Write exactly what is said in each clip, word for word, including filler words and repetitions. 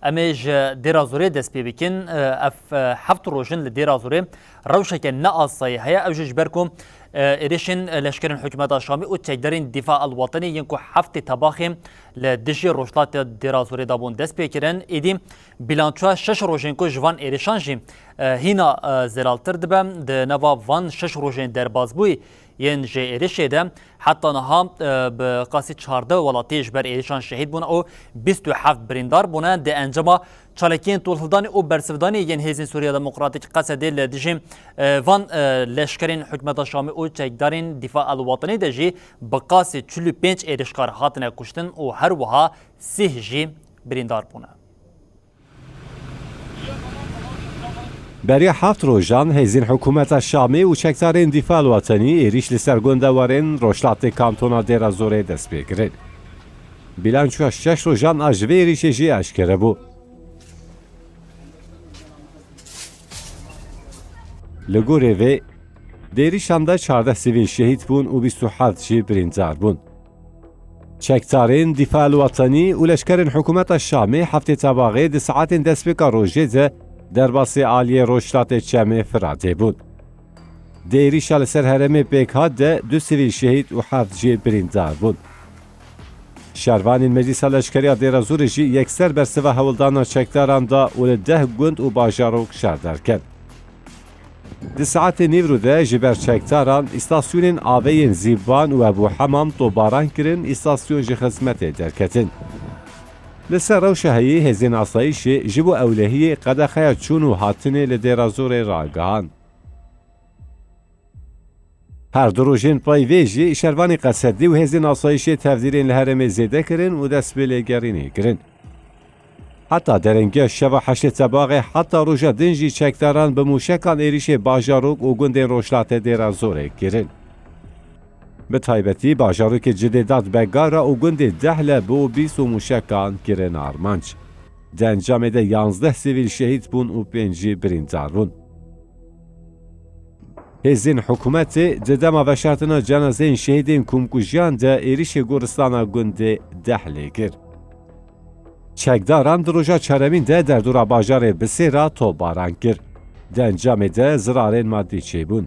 Em ê ji Dêra Zorê dest pê bikin. Ev heft roj in li Dêra Zorê rewşeke ne asayî heye. Ew jî ji ber ku êrişên leşkerên hikûmeta Şamê û çekdarên Dîfa el Wetenî yên ku heftê Tebaxê li dijî rojhilatê Dêra Zorê de bûn dest pê kirin. Êdî bîlançoya şeş rojên ku ji van êrişan jî hîna zelaltir dibe. Di nava van şeş rojên derbasbûyî yên ji êrişê de heta niha, e, bi qasî çardeh welatî ji ber êrişan şehîd bûne û bîst û heft birîndar bûne. Di encama çalakiyên tolhildanê û bersivdanê yên Hêzên Sûriya Demokratîk, Qesedê, li dijî, e, van, e, leşkerên hikûmeta Şamê û çekdarên Dîfa el Wetenî de jî bi qasî çil û pênc êrişkar hatine kuştin û her wiha sîh jî birîndar bûne. Beriya heft rojan hêzên hikûmeta Şamê û çekdarên Dîfa el Wetenî êrîş li ser gundewarên rojhilatê kantona Dêra Zorê dest pê kirin. Bîlançoya şeş rojan a ji vê êrîşê jî eşkere bû. Li gorî vê, di êrîşan de çardeh sivîl şehîd bûn û bîst û heft jî birîndar bûn. Çekdarên Dîfa el Wetenî û leşkerên hikûmeta Şamê heftê Tebaxê di saetên destpêka rojê de derbasî aliyê rojhilatê Çemê Firatê bûn. Di êrîşa li ser herêmê pêkhat de du sivîl şehîd û heft jî birîndar bûn. Şervanên Meclîsa Leşkeriya Dêra Zorê jî yekser bersiva hewldana çekdaran da û li deh gund û bajarok şer derket. Di saetê nîvro de ji ber çekdaran îstasyonên avê yên Zîban û Ebû Hemam topbaran kirin, îstasyon ji xizmetê derketin. Li ser rewşa heyî hêzên asayîşê ji bo ewlehiyê qedexeya çûn û hatinê li Dêra Zorê ragihand. Her du rojên pey vê jî şervanê Qesedî û hêzên asayîşê tevdîrên li herêmê zêde kirin û dest bi lêgerînê kirin. Heta derengiya şeva heştê Tebaxê heta roja din jî çekdaran bi mûşekan êrîşê bajarok û gundên rojhilatê Dêra Zorê kirin. Bi taybetî bajarokê Cidêdat Begara û gundê Dehle bi û bîst û mûşekan kirin armanc. Di encamê de yanzdeh sivîl şehîd bûn û pênc jî birîndar bûn. Hêzên hikûmetê di dema veşartina cenazeyên şehîdên komkujiyan de êrîşê goristana gundê Dehlê kir. Çekdaran di roja çaremîn de derdora bajarê Bisêra topbaran kir. Di encamê de zirarên madî çêbûn.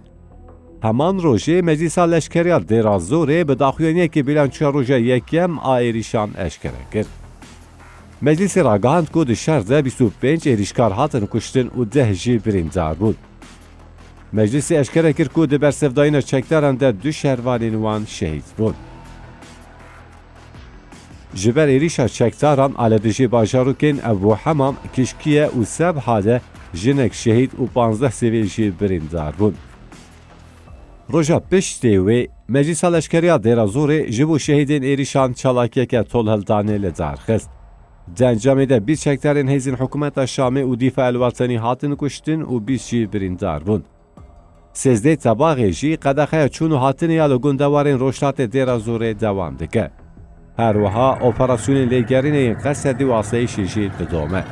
Heman rojê Meclîsa Leşkeriya Dêra Zorê bi daxuyaniyekê bîlançoya roja yekem a êrîşan eşkere kir. Meclîsê ragihand ku di şer de bîst û pênc êrîşkar hatin kuştin û deh jî birîndar bûn. Meclîsê eşkere kir ku di bersivdayîna çekdaran de du şervanên wan şehîd bûn. Ji ber êrîşa çekdaran a li dijî bajarokên Ebû Hemam, Kişkiye û Sebha de jinek şehîd û panzdeh sivîl jî birîndar bûn. Roja piştê wê, Meclîsa Leşkeriya Dêra Zorê ji bo şehîdên êrîşan çalakiyeke tolhildanê li dar xist. Di encamê de bîst çekdarên hêzên hikûmeta Şamê û Dîfa el Wetenî hatin kuştin û bîst jî birîndar bûn. Sêzdeh Tebaxê jî qedexeya çûn û hatinê ya li gundewarên rojhilatê Dêra Zorê dewam dike. Her wiha operasyonên lêgerînê yên Qesedî û asayîşê jî didome.